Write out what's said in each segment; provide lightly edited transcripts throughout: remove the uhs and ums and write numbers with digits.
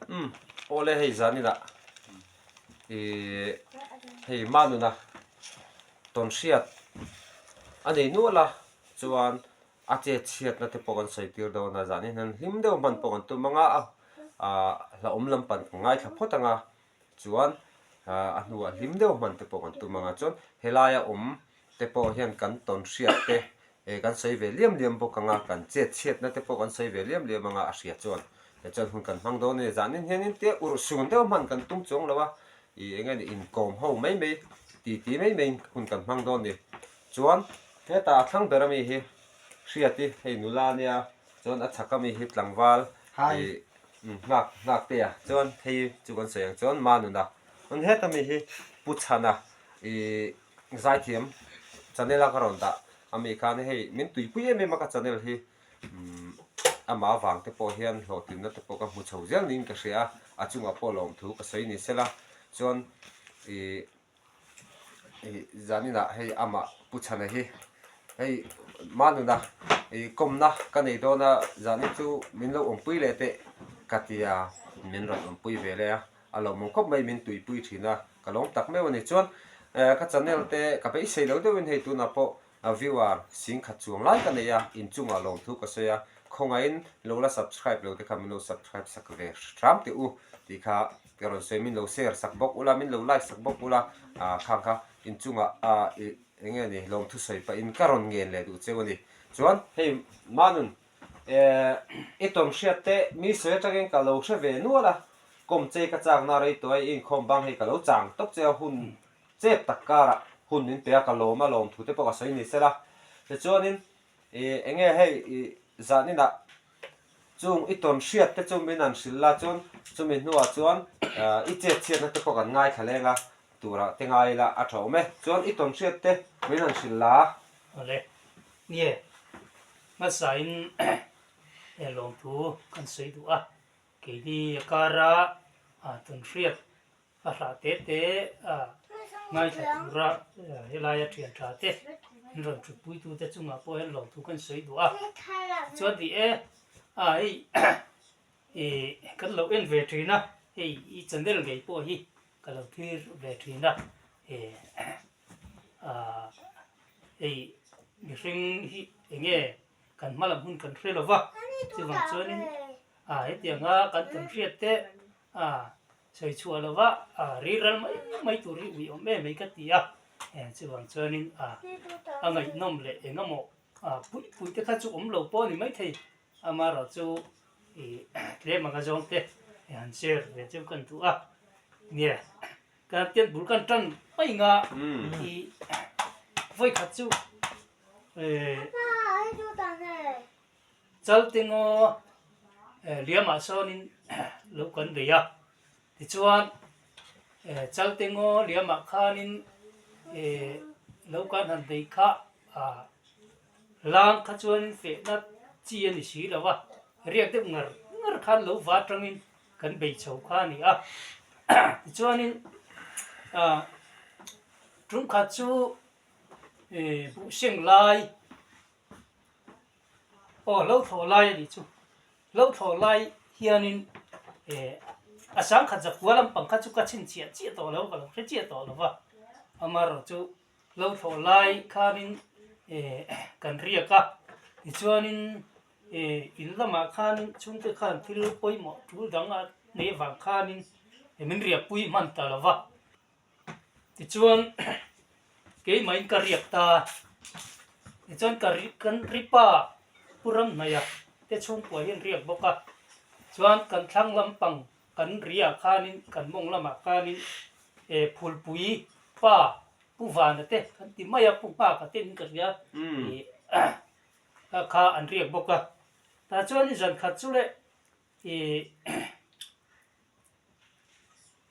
Umm awle hei zaninah ihh hei Manuna tawnhriat a nei nual a chuan a chet chhiatna te pawh kan sawi tir dawn a zanin hian hlim deuh hman pawh kan tum ang a ah hlauhawm lampang kan ngaithla phawt ang a chuan ah a hnuah hlim deuh hman te pawh kan tum ang a chuan helaia awm te pawh hian kan tawnhriat te eh kan sawi ve liam liam bawk ang a, kan chet chhiatna te pawh kan sawi ve liam liam ang a, a hria chuan eh chuan hun kan hmang dawn a ni. Zanin hianin te urh sun deuh hman kan tum chuang lo a, ih eng nge ni inkawm ho mai mai ti ti mai maiin hun kan hmang dawn a ni. Chuan hetah a thlang ber ami hi Hriati hei nula ania chuan a chhak ami hi tlangval ih nghak nghak te a chuan hei chu kan sawi ang chuan Manuna chuan heta mi hi Pu Chhana ih Zaithiam channel a ka rawn dah ami khan hei min tuipui em em a ka channel hi umm amah avang te pawh hian hlawhtlinna te pawh ka hmu chho zel niin ka hria a, a chungah pawh lawmthu ka sawi ni sela chuan ih ih zaninah hei amah Pu Chhana hi hei Manuna ih kawmna ka nei dawn a zanin chu min lo awmpui leh teh ka ti a min rawn awmpui ve leh a. A lawmawm khawp mai min tuipui thin a, ka lawm tak meuh a ni. Chuan ka channel te ka beisei lo deuhin hei tunah pawh viewer sing khat chuang lai ka nei a, inchungah lawmthu ka sawi a, khawngaihin lo la subscribe lo te kha min lo subscribe sak ve hram teh u tih kha ka rawn sawi, min lo share sak bawk ula, min lo like sak bawk ula, khang kha inchungah eng nge ni lawmthu sawi pahin ka rawn ngen leh duh cheu a ni. Chuan hei Manun I tawn hriat te mi sawi atangin ka lo hre ve nual a, kawm chei ka chakna rei tawh a, i inkhawm bang hei ka lo chang tawp che a, hun chep tak karah hun min pe a, ka lawm a, lawm thu te pawh ka sawi ni sela. Tichuanin i enge hei i zaninah chung i tawn hriat te chu min han hrilh la chuan chumi hnuah chuan i chet chhiatna te pawh kan ngaithla leng a, turah te ngai ila a tha awm e. Chuan i tawn hriat te min han hrilh la. Awle, nie Hmasain lawmthu kan sawi duh a, keini a kara tawnhriat a hrah te te ngaithla tura helaia thian tha te an rawn thutpuitute chungah pawh hian lawmthu kan sawi duh a. Tichuan ni e, hei kan lo en ve thin a, hei i channel ngei pawh hi ka lo thlir ve thin a, Hei mihring hi eng nge kan hma lam hun kan hre lo va, chuvang chuanin hetianga kan tawn hriat te sawi chhuah lo va riral mai mai tur hi ui awm em mai ka ti a, chuvang chuanin a ngaihnawm leh eng emaw pui pui te kha chu awm lo pawh a ni maithei, amaherawhchu tlem anga zawng te han share ve chu kan duh a, nia. Kan tian bul kan tan mai nga i vawi khat chu chal te ngaw liamah sawnin lo kan bei a tichuan chal te ngaw liamah khanin lo kan han bei kha lang kha chuanin fehna chi a ni si lo a riak deuh ngar ngar khan lo va atangin Kan bei chho kha a ni a. Tichuanin tum khat chu buhseng lai aw lo thlawh lai a nih chu. Lo thlawh lai hianin a sangkhat zakua lampang kha chu ka chhinchhiah chiah tawh lo, ka lo hre chiah tawh lo va. Amaherawhchu Lo thlawh lai khanin kan riak a, tichuanin in lamah khanin chhungte khan thil pawimawh tul dang a nei avang khanin min riakpui hman ta lo va. Tichuan keimahin ka riak ta a, tichuan ka kan ripa Pu Ramhnaia te chhungkua hi an riak bawk a, chuan kan thlang lampang Kan ria khanin kan mawng lamah khanin Phulpui pa Pu Vana te kan ti mai a, Pu Nghaka te in ka hria ih kha an riak bawk a. Tah chuan zan khat chu leh ih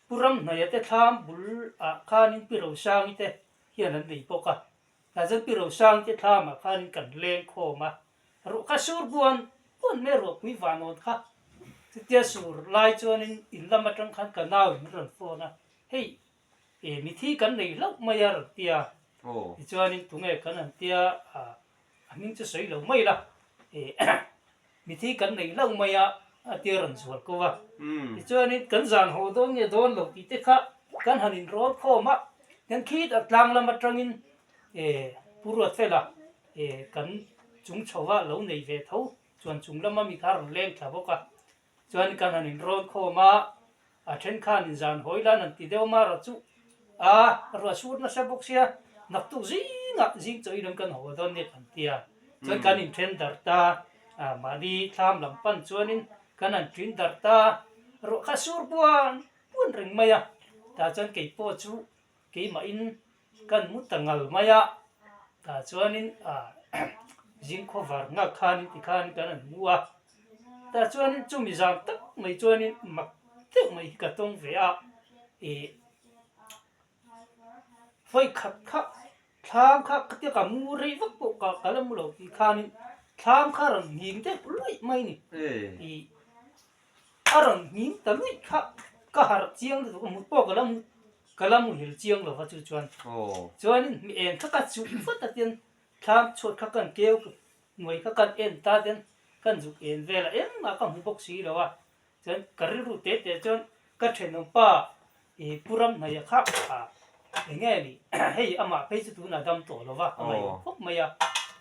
Pu Ramhnaia te thlam bul ah khanin Pi Rosangi te hian an nei bawk a. Tah chuan Pi Rosangi te thlamah khanin kan leng khawm a, Ruah kha sur buan buan mai ruahpui vanawn kha chutia sur lai chuanin in lam atang khan ka nau in rawn phone a, hei e mithi kan nei hlauh mai a rawn tia, tichuanin tunge kan han tia a hming chu sawi lo mai la, e mithi kan nei hlauh mai a. a tia rawn zual ko a. Tichuanin kan zan haw dawn nge dawn lo tih te kha kan han inrawl khawm a, kan khitah tlang lam atangin Pu Ruatfela kan chung chho a lo nei ve tho chuan chung lama mi kha a rawn leng thla bawk a. Chuan kan han inrawn khawm a, a then khan inzan hawi lan an ti deuh a marawh chu a ruah sur nasa bawk sia naktuk zingah zing chaw in kan haw dawn nia kan ti a. Chuan kan inthen darh ta a, mahni thlam lam pan chuanin kan han ṭin darh ta, ruah kha sur buan buan reng mai a, tah chuan kei pawh chu Keimahin kan mu ta ngal mai a, tah chuanin ah zing khawvar nghak khanin tikhan kan han hmu a, tah chuanin chumi zan tak mai chuanin mak deuh mai hi ka tawng ve a, ih vawi khat kha thlam kha ka tia ka mu rei vak pawh ka ka la mu lo tih khanin thlam kha rawn nghing deuh luih mai a ni, ih. A rawn hming ta luih kha ka harh chiang lutuk a, mut pawh ka la mut ka la muhil chiang lo va chu chuan chuanin mi eng kha ka chuh vat a tian thlam chhuat kha kan keu hnuai kha kan en ta tian kan zuk en vel a engmah ka hmu bawk si lo a chuan ka rilru te te chuan ka thenawm pa ih pu ram hnaih kha ah eng nge ni hei amah phei chu tunah dam tawh lo va a ngaihawm khawp mai a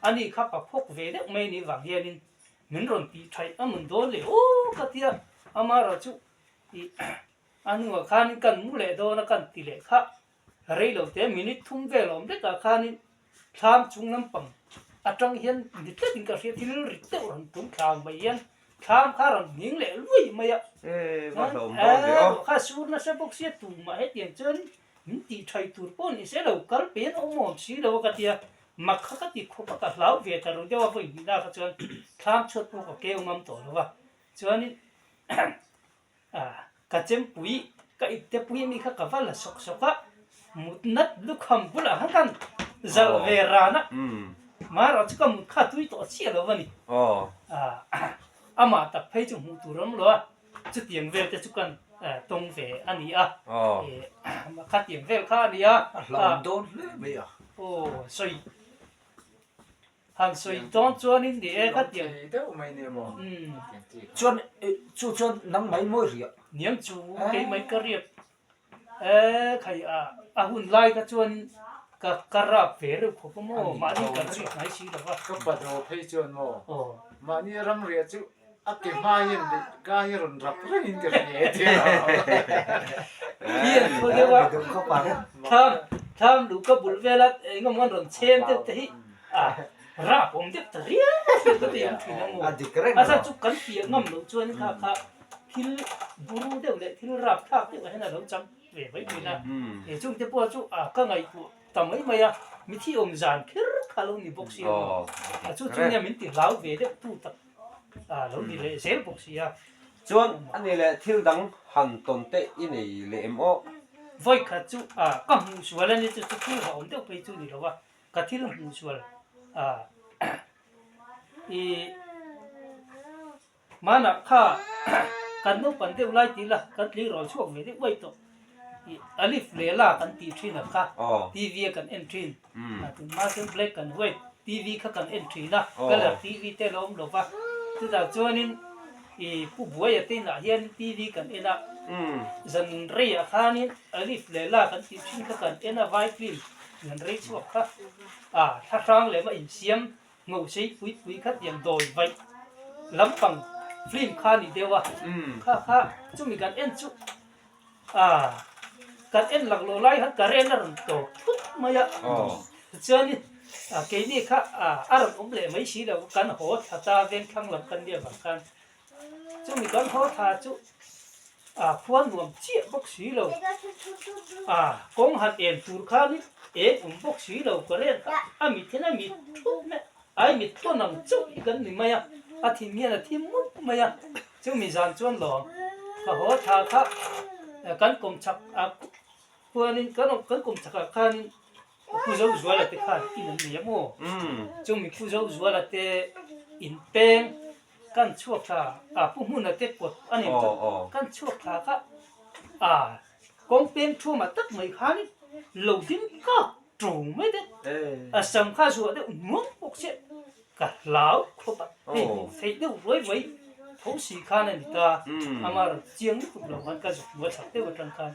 ani kha pa phawk ve deuh mai ni vang hianin Min rawn tih thaih a mun dawn leh aw ka tia, amarawh chu ih a hnuah khanin kan mu leh dawn a kan ti leh kha rei lo te minute thum vel awm vekah khanin thlam chung lampang atang hian ni tlatin ka hria thil rit deuh rawn tum thlang mai hian thlam kha rawn nghing leh luai mai a, chuan kha sur nasa bawk sia tumah hetiang chuan Min tih thaih tur pawh ni se lo kal pen awm awm si lo a ka tia, mak kha ka ti khawp a ka hlau ve ta ru deuh a vawi hnih lak a chuan thlam chhuat pawh ka keu ngam tawh lo a, chuanin ka chempui ka ipte pui ami kha ka va la sawk sawk a, mut nat lukham bulah khan kan zalh ve ran a, marawh chu ka mut kha tui tawh chiah lo a ni, amah tak phei chu hmuh tur a awm lo a. Chutiang vel te chu kan tawng ve a ni a, khatiang vel kha a ni a. A hlauhawm dawn hle mai a. Aw sawi han sawi dawn chuanin ni e khatiang. Thei deuh mai ni maw? Chuan chu chuan nang mai mawi riah. Niang chu kei mai ka riak e khai a a hun lai kha chuan ka ka rap ve reuh khawp a maw mahni kan riak ngai si lo va. Ka padaw phei chuan maw mahni ram riah chu A ke hma hian leh ka hi rawn rap reng in ka hria e tia. Hi an thaw deuh a, thlam thlam luh ka bul vel a eng emaw an rawn chhem deuh te hi a rap awm deuh ta riau riau ka ti ang thin ang aw. A zan chu kan piah ngam loh chuan kha kha thil buru deuh leh thil rap thlak deuh ah hian a lo chang ve mai thin a. Chungte pawh chu a ka ngaihtuah ta mai mai a, mithi awm zan kher kha lo ni bawk si ang aw. A chu chu nia min ti hlau ve deuh tu tak. a lo ni leh zel bawk si a. Chuan a ni leh thil dang han tawn te i nei leh em aw? Vawi khat chu a ka hmuh sual a ni chu chu thil hlauhawm deuh phei chu ni lo a, ka thil hmuh sual a i hmanah kha kan naupang deuh lai tih la kan tleirawl chhuak ve deuh uai tawh i alif leh la kan tih thin ang kha TV a kan en thin. A tunhma chuan black and white TV kha kan en thin a, colour TV te lo awm lo va, chutah chuanin ih Pu Buaia te inah hian TV kan en a, zan reiah khanin Alif leh La kan tih thin kha kan en a, vai film zan rei chhuak kha a thlahrang leh mah insiam ngosei pui pui kha tiang dawi vaih lampang film kha a ni deuh a, kha kha chumi kan en chu. A, kan en laklawh lai khan current a rawn tawp thut mai a, chuanin keini kha a rawn awm leh mai si lo, kan haw thla ta veng thlang lam kan nia vang khan chumi kan haw thla chu a khua nuam chiah bawk si lo, a kawng han en tur khanin eng awm bawk si lo current kha a mit hian a mit thup mai a, ai mit tawn ang chauh hi kan ni mai a, a thim hian a thim mup mai a. Chumi zan chuan lawm ka haw thla kha kan kawm chak ah khuanin kan kan kawm chak ah khanin Pu Zozuala te khan in an nei a maw? Chumi Pu Zozuala te in peng kan chhuak thla ah Pu Hmuna te kawt a ni chu kan chhuak thla kha ah kawng peng thumah tak mai khanin lo ding kak ṭung mai te a sam kha zuah deuh nuam bawk se. Ka hlau khawp a, hei hmuh theih deuh ruai ruai. tho si khan a ni ta. Amah rawn chiang lutuk lo khan ka zuk hmu a chak deuh atang khan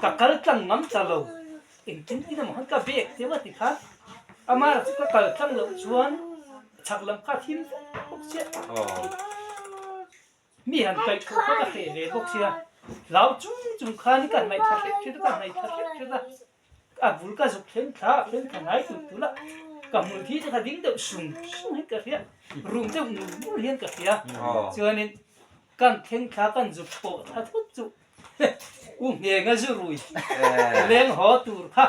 ka kal tlang ngam ta lo. Engtin tin emaw khan ka bek deuh a ti khan amah erawh chu ka kal tlang loh chuan chak lam kha a thim vek bawk chiah. Mi han kaih thu kha ka hreh ve bawk sia, hlau chung chung khan ka hnaih thla hrep hrep a, ka hnaih thla hrep hrep a, a bul ka zuk thleng thla a thleng thla ngai tulh tulh a, ka hmul khi te kha ding deuh sung sung hian ka hria, rum deuh nul nul hian ka hria, chuanin kan thleng thla kan zuk pawh thla thut chu U Nghenga zu rui leng haw tur kha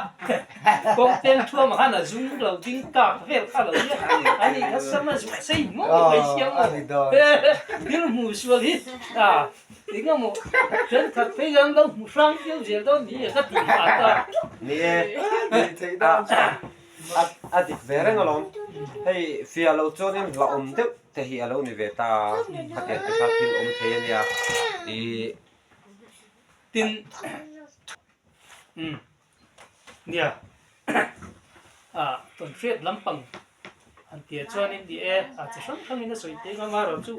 kawng teng thuamah khan a zum lo ding kak vel kha lo nia a nih kha sama zuah sei mawi mai siang maw thil hmu sual hi a engemaw thenkhat phei hian lo hmu hrang viau zel dawn ni e ka tih hma ta. Ni e, a dik ve reng alawm, hei fiah loh chuanin hlauhawm deuh te hi a lo ni ve ta a, khatiang te kha thil awm thei a nia ih. Tin umm nia ah tawnhriat lampang han tia chuanin ni e a chi hrang hrangin a sawi teh ngam a erawh chu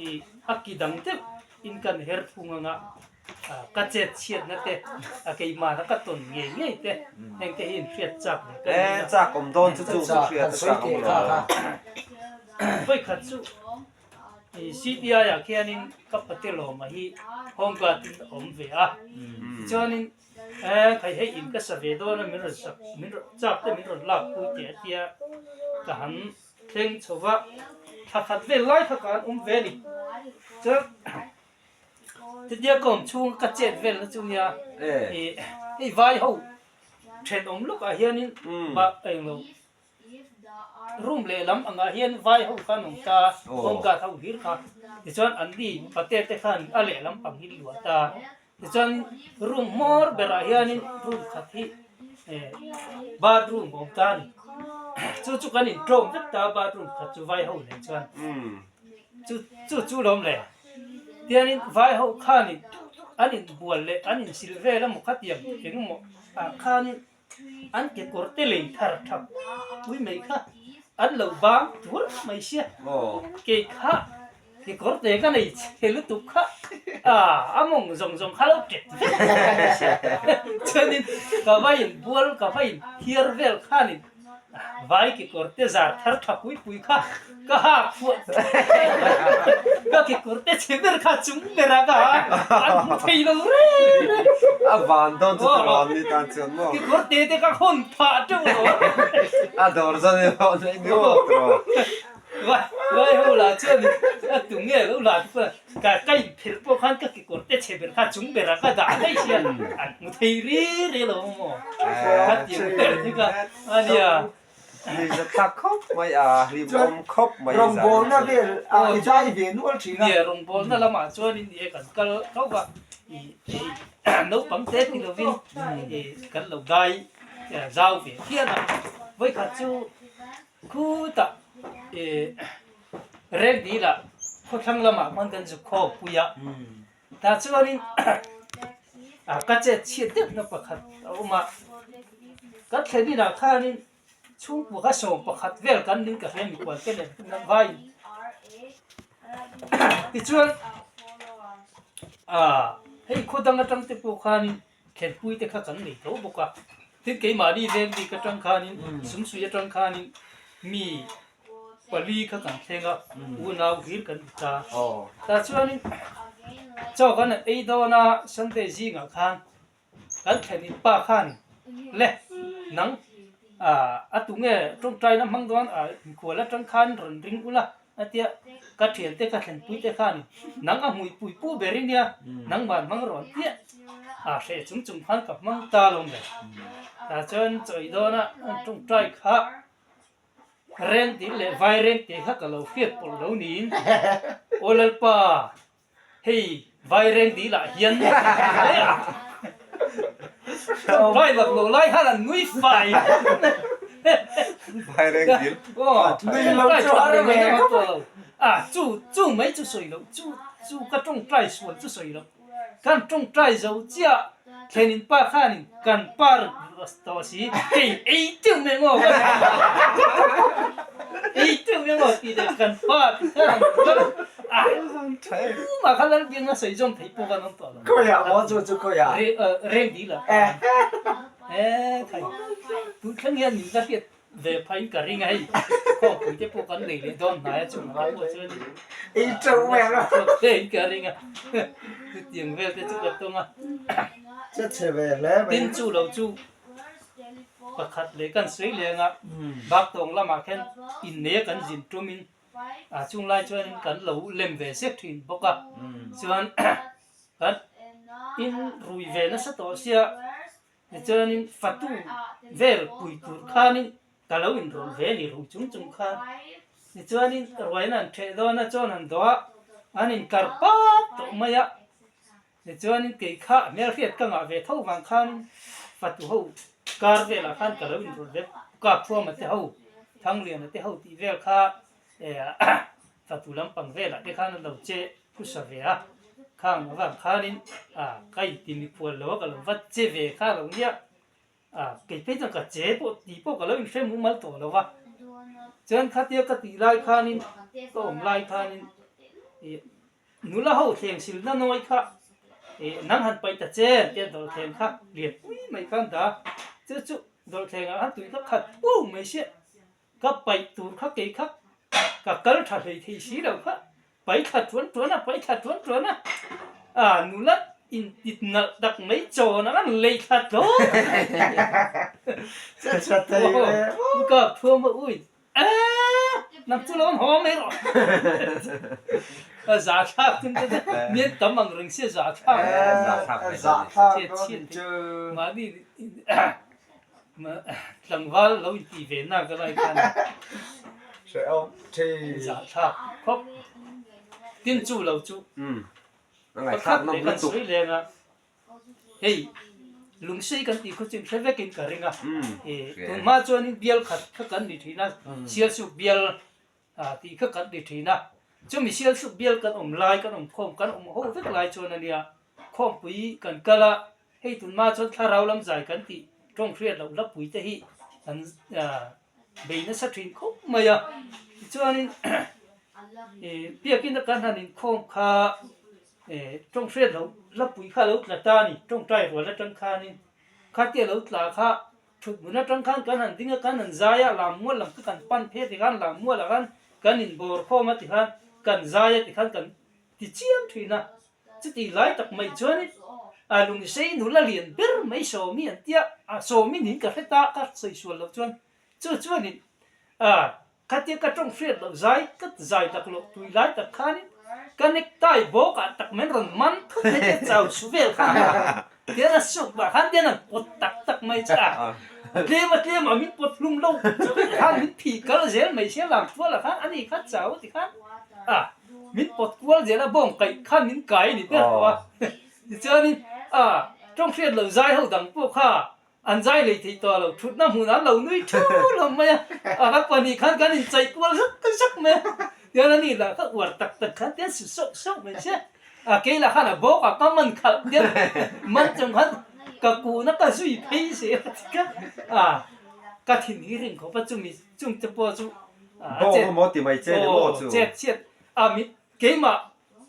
ih a ki dang deuh in kan her thung anga ka chet chhiatna te a keimahna ka tawn ngei ngei te heng te hi inhriat chak ve ka ni a. Chak awm dawn chu chu chu hriat a chak awm lo. Vawikhat chu CPI ah khianin ka patelawma hi home guard in a awm ve a, tichuanin khai hei in ka sa ve dawn a min rawn sak min rawn chak te min rawn lak pui teh a tia ka han thleng chho va, thla khat vel lai kha ka han awm ve a ni. Chuan Chutia ka awm chhung ka chet vel na chu nia ih hei vai ho thenawm lawkah hianin bah englo room lehlam angah hian vai ho khan awm ta home guard ho hlir kha tichuan an ni pate te khan a lehlam pang hi luah ta tichuan room hmawr berah hianin room khat hi eh bathroom a awm ta a ni chu chu kan inṭawm vek ta a bathroom khat chu vai ho nen chuan. Chu chu chu lawm le. Tianin vai ho khanin an inbual leh an insil vel emaw khatiang engemaw ah khanin an kekawr te lei thar thap pui mai kha an lo bang tuar mai sia. Kei kha kekawr te ka nei chhe lutuk kha a mawng zawng zawng kha lo tet vek mai sia. Chuanin ka va inbual ka va inthiar vel khanin Vai kekawr te zar thar tha pui pui kha ka ha phuah ka kekawr te chhe ber kha chung ber a ka ha an hmu thei lo reng reng. A van dawn chu ka rawn ni tan chuan maw. Kekawr te te ka hawn phah teuh lo. A dawr zawn in hawn ei nuam tawh. Vai vai ho lah chuan a tu nge lo lah te pawh ka ka inphelh pawh khan ka kekawr te chhe ber kha chung ber a ka dah daih hian an hmu thei ri ri lo maw ka ti ber te kha a nia. Ni za thlak khawp mai a hlim awm khawp mai zan. Rawngbawlna vel a i dai ve nual thin a. Nia rawngbawlna lamah chuan in e kan kal tho va i naupang te ti lovin i kan lo dai zau ve phian a vawikhat chu Khutah ih rel dilah khawthlang lamah hman kan zuk khawm pui a, tah chuanin ka chet chhiat deuhna pakhat a awm a, kan thlen inah khanin chhungkua kha 11 vel kan ning ka hria mikual te nen hun an vaiin tichuan ah hei khaw dang atang te pawh khanin Thlenpui te kha kan nei tho bawk a, tin keimahni veng bik atang khanin Sumsui atang khanin mi pali kha kan thleng a, unau hlir kan ni ta. Tah chuanin chaw kan han ei dawn a, Sunday zingah khan kan thlenin pa khanin le nang a tunge tawngtaina hmang dawn a mikhual atang khan rawn ring ula A tia, ka thiante ka thlenpui te khan nang a hmuipui pu ber i nia, nangmah hmang rawn piah a hreh chung chung khan ka hmang ta lo mai. Tah chuan chawi dawna an tawngtai kha reng dil leh vai reng tih kha ka lo hriat pawlh lo niin, Aw Lalpa, Hei vaireng dil ah hian vai lak lo lai khan an nui fai. Vaireng dil. Nui lo chu a rem lo. A chu chu mai chu sawi lo chu chu ka tawngtai sual chu sawi lo. Kan tawngtai zo chiah thlenin pa khanin kan pa rawn tawh si kei ei teuh mai maw ka ei teuh mai maw tih leh kan pa tih kha rawn kal a tumah kha Lalbiakna sawi zawm theih pawh kan awm tawh lo. Khawiah maw chu chu khawiah? Reng dil ah e khai tun thleng hian min la hriat Ve phain ka ring a hei, khawngpui te pawh kan nei leh dawn hnai a chungah te pawh chuan Ei teuh mai ang a. Hei ka ring a, chutiang vel te chu ka tawng a. Che chhe ve hle mai. Tin chu lo chu pakhat leh kan sawi leng a, bak tawng lamah khian innei a kan zin tumin a chung lai chuanin kan lo lem ve zek thin bawk a, chuan kan in rui ve nasa tawh sia Tichuanin fatu vel pui tur khanin ka lo inrawlh ve ni rui chung chung khan. Tichuanin ruaina an ṭheh dawn a, chawn an dawh a, an inkar pat tawh mai a. Tichuanin kei kha hmelhriat ka ngah ve tho vang khanin fatu ho kar velah khan ka lo inrawlh ve, Kapthuama te ho, Thangliana te ho tih vel kha fatu lampang velah te khan an lo che Phusa ve a, khang avang khanin a ka inti mikhual lo a, ka lo va che ve kha lo nia, a kei phei chuan ka che pawh tih pawh ka lo inhre mumal tawh lo va, chuan khatia ka tih lai khanin ka awm lai khanin ih nula ho thleng silna nawi kha ih nang han paih ta che tia dawlthleng kha lian pui mai khan dah a, chu chu dawlthlengah khan tui kha khat pum mai sia. Ka paih tur kha kei kha ka kal tha hlei thei si lo kha, pai thla tuan tuan a, pai thla tuan tuan a, a nula intit nalh tak mai chawn ang an lei thla tlawm ka thuam a ui eeh nang chu lo an haw mai rawh a za thlak thung te chu mian tam ang reng sia za thlak chhiat chhiat mahni Tlangval lo intih ve na ka lai khan zahthlak khawp tin chu lo chu pakhat leh kan sawi leng a, hei lungsei kan tih khu chu inhre vekin ka ring a, tun hma chuanin bial khat kha kan ni thin a, Sialsuk bial tih kha kan ti thin a, chumi Sialsuk bial kan awm lai kan awm khawm kan awm ho vek lai chuan a nia, khawmpui kan kal a, hei tunhma chuan thlarau lam zai kan tih tawng hriat loh hlapui te hi kan bei nasa thin khawp mai a, tichuanin biakina kan han inkhawm kha tawng hriat loh hlapui kha a lo tla ta a ni, tawngtai rual atang khanin khatia lo tla kha Thut hmun atang khan kan han ding a, kan han zai a, lammual lam kha kan pan phei a tikhan lammualah khan kan inbawr khawm a tikhan kan zai a tikhan kan ti chiam thin a. Chuti lai tak mai chuanin a lungsei nula lian ber mai Sawmi an tia, a Sawmi niin ka hre ta, ka sawi sual loh chuan chu chuanin a Khatia ka tawng hriat loh zai ka zai tak loh tui lai tak khanin ka necktie bawkah tak men rawn man thut mai te chau su vel kha tian a suk vah khan tian an pawt tak tak mai che a, tlem a tlem a min pawt hlum lo khan min phi kal zel mai sia lam tualah khan ani kha chau ti khan a min pawt kual zel a bawng kaih khan min kai a ni ber tawh a tichuanin a tawng hriat loh zai ho dang pawh kha An zai lei thei tawh lo, thutna hmun an lo nui thu lo mai a, a kan pahnih khan kan inchaih kual zak zak mai a, tian ani lah kha uar tak tak khan tian su sauh sauh mai che, a kei lah khan a bawk a ka man khalh tian man chung khan ka kuhna ka zui phei zel a ti kha, a ka thin hi ring khawp a chumi chung te pawh chu a chet aw chet chhiat a mit keimah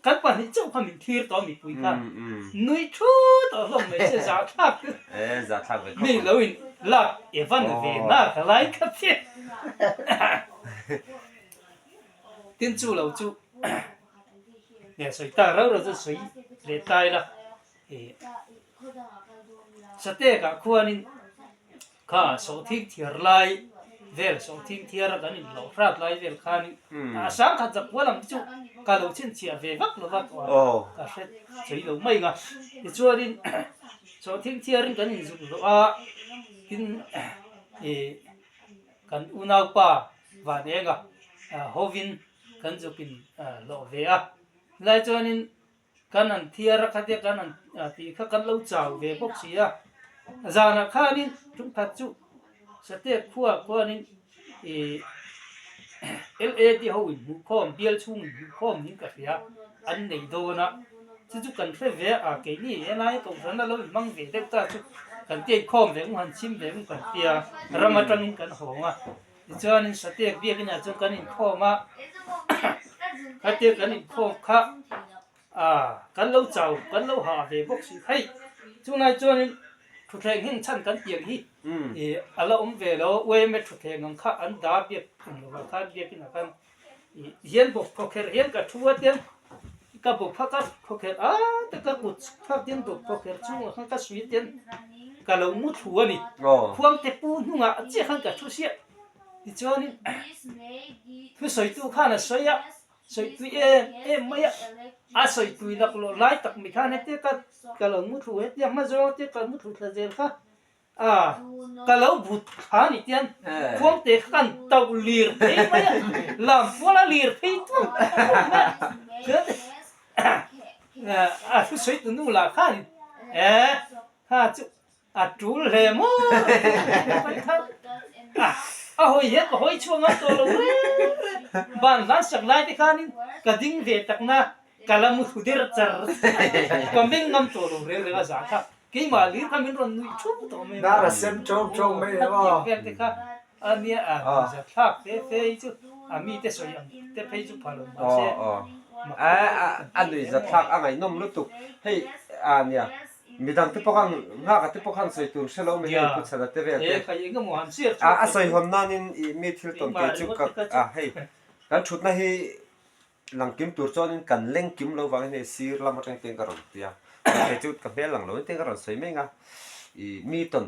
Kan pahnih chauh kha min thlir tawh mipui kha nui thu tawh hlawm mai se zahthlak chu mi lo in lak evan ve na ka lai kha che tin chu lo chu nge sawi ta rau rau chu sawi leh ta ila Satek ah khuanin Kha sawhthing thiar lai vel, sawhthing thiar a kan inhlawh hrat lai vel khanin a sang khat zakua lam te chu ka lo chhinchhiah ve vak lo va ka hre chei lo mai ang a. Tichuanin sawhthing thiarin kan inzuk hlawh a, tin ih kan unaupa Vanenga hovin kan zuk inhlawh ve a. Chulai chuanin Kan han thiar a khatia kan han tih kha kan lo chau ve bawk si a, zanah khanin ṭumkhat chu Sateek khuaah khuanin ih LAD ho inhmuhkhawm, bial chhung inhmuhkhawm niin ka hria, an nei dawn a. Chu chu kan hre ve a, keini helai kohhran a lo inhmang ve deuh ta chu kan ti a inkhawm ve ung han chhim ve ung kan ti a, ram atangin kan hawng a. Tichuanin Sateek biakinah chuan kan inkhawm a, khatia kan inkhawm kha a kan lo chau, kan lo hah ve bawk si. Hei chunglai chuanin thutthleng heng chhan kan tih ang hi ih a la awm ve lo, UMA thutthleng ang kha an dah biak ang lovah khan biakinah khan ih hian bawk khawkherh hian ka thu a tiang ka bawk phak a khawkherh a te ka kut phak tiang bawk khawkherh chungah khan ka suih tiang ka lo mu thlu a ni. Khuangte pu hnungah chiah khan ka thu siah tichuanin thusawitu khan a sawi a. Sawi tui em em mai a, a sawi tui laklawh lai tak mi khan hetia ka ka lo mu thlu hetia hma zawng hetia ka mu thlu thla zel kha a ka lo but thla ni tian khuangte kha kan tauh lir phei mai a, lam puala lir phei tuam tuam mai a, chuan a thu sawi tu nu lah khan e kha chu A tul hle maw mai kha. A hawi hian ka hawi chhuak ngam tawh lo reng reng. Ban hlan sak lai te khanin ka ding ve tak na ka la mu thlu der char ka meng ngam tawh lo reng reng a zah kha. Keimah lir kha min rawn nuih thup tawh mai. Dar a sem chawm chawm mai em aw. Vel te kha a nia a zah thlak fe fe hi chu a mite sawi ang te phei chu pha lo mahse. A nuih zah thlak a ngaihnawm lutuk hei a nia. Midang te pawh khan nghak a te pawh khan sawi tur hre lo mai hei pu chhana te vel te. A a sawi hawn nanin ih mi thil tawn kei chu ka a hei kan thutna hi lang kim tur chuanin kan leng kim lo vangin hei sir lam atang ten ka rawn ti a kei chu ka hmel lang lo in ten ka rawn sawi mai ang a ih mi tawn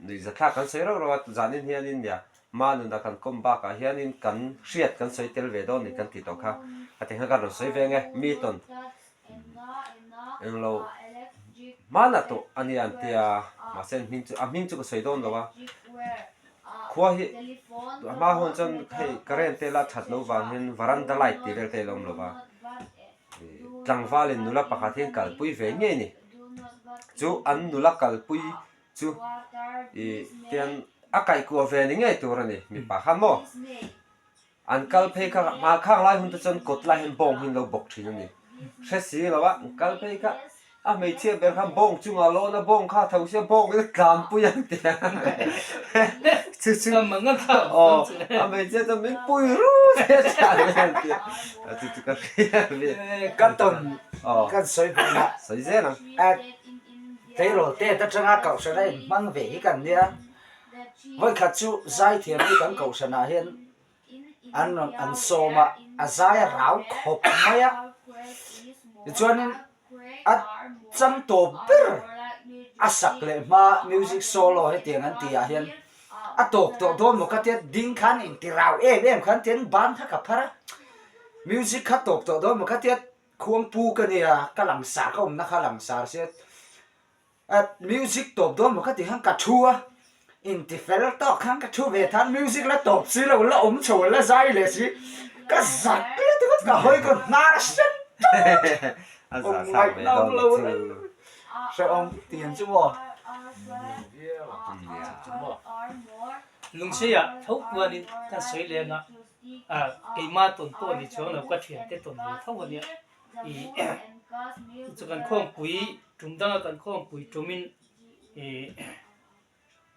nuihzathlak kan sawi rauh rauh a zanin hianin nia ma nuna kan kawm bakah hianin kan hriat kan sawi tel ve dawn ni kan tih tawh kha a ti khan ka rawn sawi ve ang e mi tawn Englo hmana tawh a nia an tia mahse an hming chu a hming chu ka sawi dawn lo a khua hi a hma hun chuan hei current te la that loh vang hian varanda light tih vel te a lo awm lo va tlangval in nula pakhat hi an kalpui ve ngei a ni chu an nula kalpui chu ih tian a kaihkuah ve ni ngei tur a ni mipa khan maw. An kal phei kha hma khang lai hun te chuan kawt lai hian bawng hi an lo bawk thin a ni. Hre si lo a, an kal phei kha a hmeichhia ber khan bawng chungah lawn a bawng kha a tho sia bawng in a tlanpui ang ti a. Chu chu aw a hmeichhia chuan min pui ru sia tlan mai ang ti a. Chu chu ka hria ve. Ka tawn kan sawi hman a. Sawi zel ang. Tleirawl te atanga kohhran a inhmang ve hi kan nia. Vawikhat chu zaithiam hi kan kohhranah hian an rawn an sawm a, a zai a rau khawp mai a. Tichuanin a chang tawp ber a sak leh hma music solo hetiang an tih ah hian a tawp tawh dawn maw ka tia ding khan inti rau em em khan tian ban kha ka phar a, music kha tawp tawh dawn maw ka tia khuangpu ka nia ka langsar ka awmna kha langsar sia. Music tawp dawn maw ka tih khan ka thu a, inti fel tawk khan ka thu ve than, music la tawp si lo la awm chho la zai leh si, ka zak lutuk a ka hawi ka hnar sen tawp awm ngaihna awm lo reng hrehawm tiang chu maw. Lungseia tho kuanin kan sawi leng a, keimah tawn pawh ni chuang lo ka thiante tawn ve tho ania. Ih chu kan khawmpui tum danga kan khawmpui tumin ih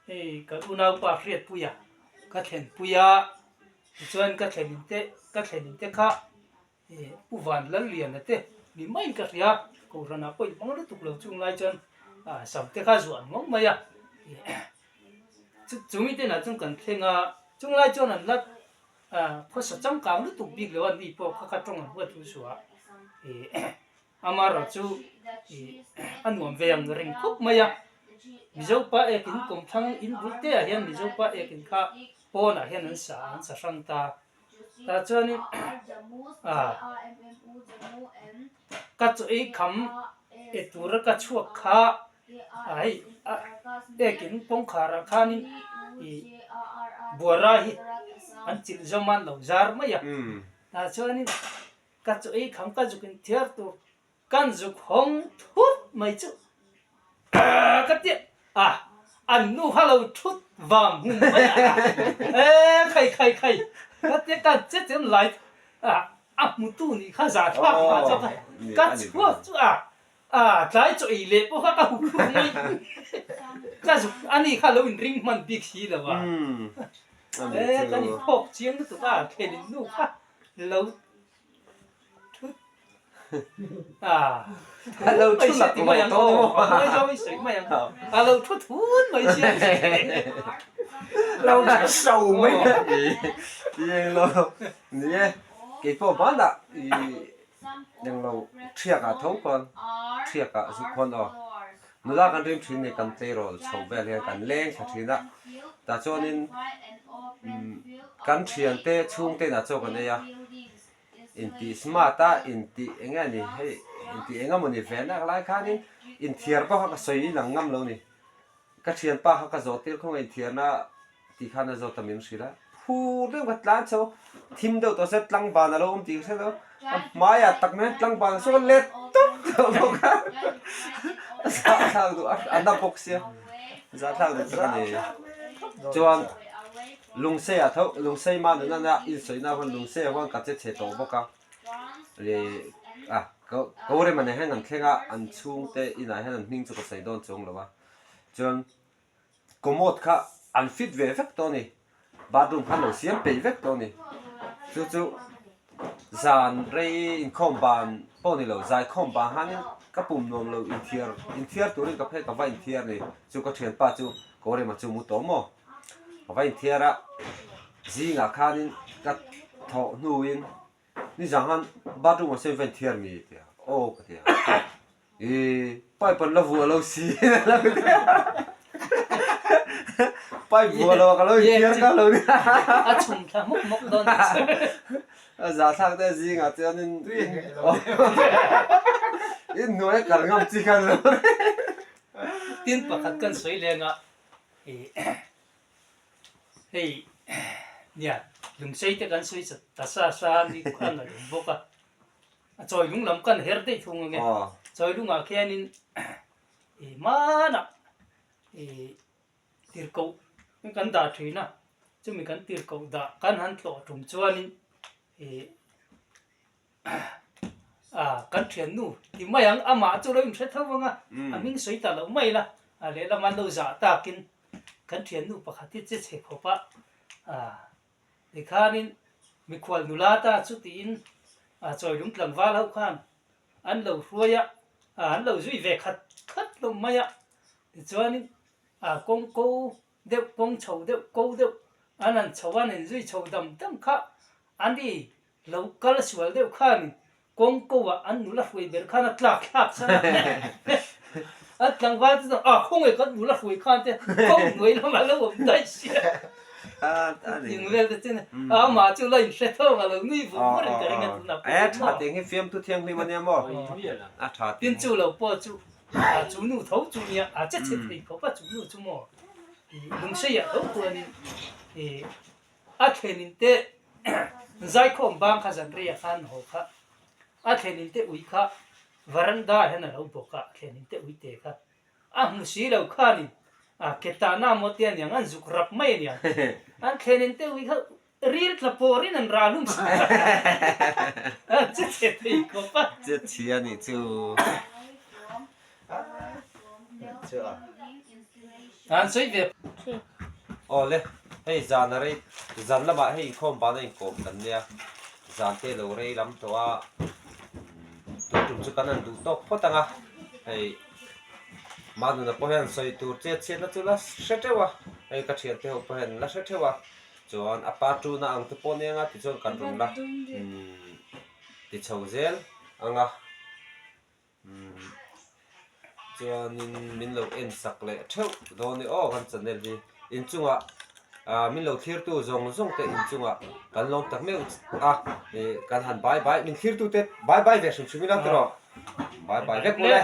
hei kan unaupa hriatpuia ka thlenpui a tichuan ka thlenin te ka thlenin te kha ih Pu Vanlalliana te ni maiin ka hria kohhranah pawh inhmang lutuk lo chung lai chuan ah sam te kha zuah an ngawng mai a ih chu chumi te inah chuan kan thleng a chunglai chuan an la Khawsa changkang lutuk bik lo a ni pawh kha ka tawng an huat thu suah ih amaherawh chu ih a nuam ve ang reng khawp mai a Mizo pa ek in kawmthlang in bul te ah hian Mizo pa ek in kha pawnah hian an sa an sa hrang ta tah chuanin ah ka chaw ei kham e tura ka chhuak kha A hei a ekin kawngkhar ah khanin ih buara hi an chilh zawm a an lo zar mai a tah chuanin ka chaw ei kham ka zuk in thiar tur kan zuk hawng thut mai chu ka tia a an nu kha lo thut vang hmun mai a e khai khai khai ka tia ka che chen lai a a hmutu nih kha zah thlak mah chu ka chhuak chu a. A tlai chaw ei leh pawh kha ka hup hluk mai. Ka zuk ani kha lo inring hman bik si lo a. E kan inphawk chiang lutuk a, thlenin nu kha lo thut a lo thu mai ti mai ang aw mai zawng i sawi mai ang a lo thu thun mai sia lo thu so mai englo ni e keipawh banah i englo thiakah tho khawn thiakah zuk khawn aw nula kan rim thin ni kan tleirawl chho vel hian kan leng thla thin a tah chuanin kan thiante chhungte inah chaw kan ei a. Intih smart a, intih eng nge ni hei intih eng emaw ni ve nak lai khanin inthiar pawh kha ka sawi lang ngam lo ni. Ka thianpa kha ka zawh tir khawng a inthiarna tih khan a zawt a min hrilh a, phur deuh ka tlan chho thim deuh tawh se tlangban a lo awm tih ka hre lo, a hmaiah tak mai hian tlangban a sawn let tawp tawh bawk a, a zahthlak duh a a na bawk sia zahthlak duh tak a ni. Chuan. Lungsei ah tho, Lungsei mah nuna na insawi na huan Lungsei ah huan ka che chhe tawh bawk a, leh ah ko ko rem an hian an thleng a, an chhungte inah hian an hming chu ka sawi dawn chuang lo a, chuan commode kha an fit ve vek tawh a ni, bathroom kha an lo siam peih vek tawh a ni, chu chu zan rei inkhawm ban pawh ni lo, zaikhawm ban khanin ka pum nuam lo inthiar inthiar turin ka phei ka va inthiar a ni, chu ka thianpa chu ko rema chu mu tawh maw. Ka va inthiar a, zingah khanin ka thawh hnuin nizang khan bathroom ah sawn va inthiar mi tia aw ka ti a, ih pipe an la vuah lo si a lo ti a, pipe vuah lo ah ka lo inthiar ka lo nia. A chhum thla hmawk hmawk dawn a ni. A zahthlak te zingah chuanin inhnuai a kal ngam chi khan lo ri. Tin pakhat kan sawi leng a. Hei nia lungsei te kan sawi chat ta sa sa ni khan a awm bawk a, a chawi lung lam kan her daih thung ang e, chawi lungah khianin ih hmanah ih tirhkoh kan dah thin a, chumi kan tirhkoh dah kan han tlawh tum chuanin ih. A, kan thiannu ti mai ang, amah chu lo inhre tho vang a, a hming sawi ta loh mai la, a lehlam an lo zah takin kan thiannu pakhat hi che chhe khawp a, a, tikhanin mikhual nula ta chu tiin a chawilung tlangval ho khan an lo hruai a, a, an lo zui ve khat khat lo mai a, tichuanin a kawng ko deuh kawng chho deuh ko deuh an han chho a, an inzui chho dam dam kha an ni. Lo kal sual deuh khan kawng ko ah an nula hruai ber khan a tlak thlak san a, an tlangval te chuan ah khawngaih kan nula hruai khan te kawng hnuai lamah lo awm daih sia tling vel te chuan amah chu la inhre thawng a lo nui vur vur in ka ring a tunah pawh E tha teng hi fiamthu thianghlim a nia maw a tha tin chu lo pawh chu a chu nu tho chu nia a che chhe thei khawp a chu nu chu maw lungseiah tho chuanin ih A thlenin te zaikhawm bang kha zan rei a khan haw kha, a thlenin te ui kha varanda ah hian a lo bawk a, a thlenin te ui te kha a hmu si lo khanin a ke tahna maw te aniang an zuk rap mai aniang, an thlenin te ui kha ril tla pawrin an ral hlum si a che chhe thei khawp a. Che chhia nih chu. An sawi ve. Aw le, hei zan a rei, zan lamah hei inkhawm ban a inkawm kan nia, zan te lo rei lam tawh a, tun tum chu kan han duh tawk phawt ang a, hei Manuna pawh hian sawi tur che chhiatna chu la hre teuh a, hei ka thiante ho pawh hian la hre theuh a, chuan a pa tuna ang te pawh nia tichuan kan rawn la ti chho zel ang a. Chuanin min lo en sak leh theuh dawn e aw kan channel hi inchungah ah min lo thlirtu zawng zawng te inchungah kan lawm tak meuh a ih kan han bye bye min thlirtu te bye bye ve hrim hrim ila tiraw bye bye vek ule.